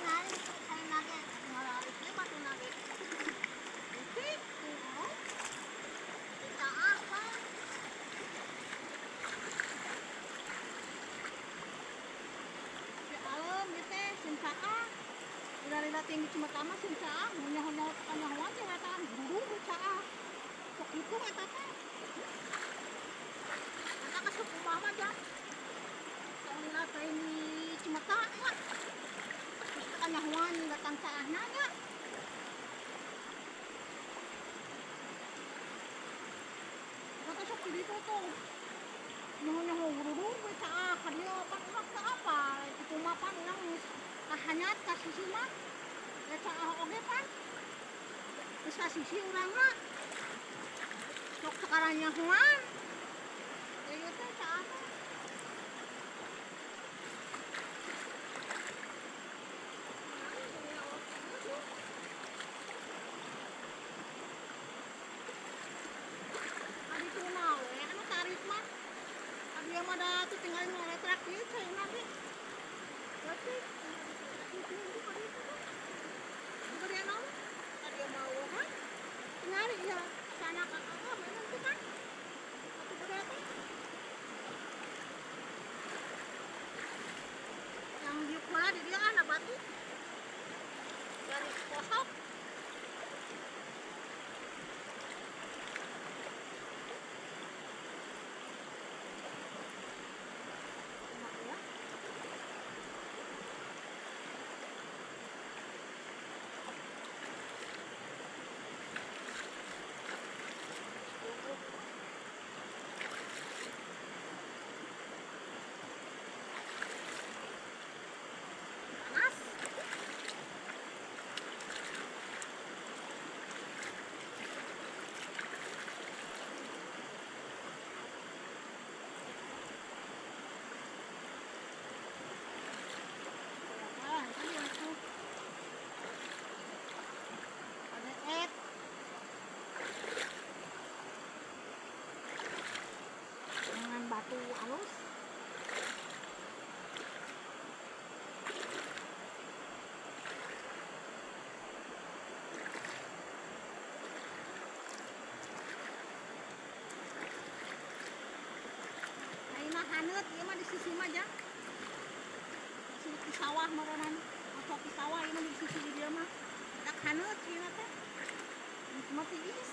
Tinggal saya nage ngaralit we batu nage. Leutik tuh. Caah pan. Si alem ieu teh sieun caah. Lila-lila tinggi Cimata mah sieun caah, mun nyaho-nyaho teu kanyahoan teh eta gurung caah. Sok hitung eta teh. Eta ka suku mah jang. Tong lila teuing di Cimata nya. Terus teu kanyahoan datang caahna nya. Eta teh sok di ditu tuh. Nyaho-nyaho gurudug we caah ka dieu pan urang teu apal. Kitu mah pan urang geus kahanyat ka sisi mah. Da caah oge pan. Geus ka sisi urang mah. Sok teu karanyahoan. Ieu teh caah teh. Kadituna we anu tarik mah. Ka dieu mah da teu tinggal ngoletrak ieu caina ge. Leutik ka ditu tuh. Diberean naon? Ka dieu mah eueuhan. Tingali ieu sana ka kakak meureun teh kan. Atuh gede teh. Yang diuk heula di dieu ah na batu. Dari kosok. Enak ya. Panas. Ah, iya tuh. Ada et. Dengan batu halus. Nah, ini mah haneut, ieu mah di sisi mah jang. Sisi di sawah meureunan. Masuk di sawah ieu mah di sisi di dieu mah. Dak haneut ieu teh. Mah tiis.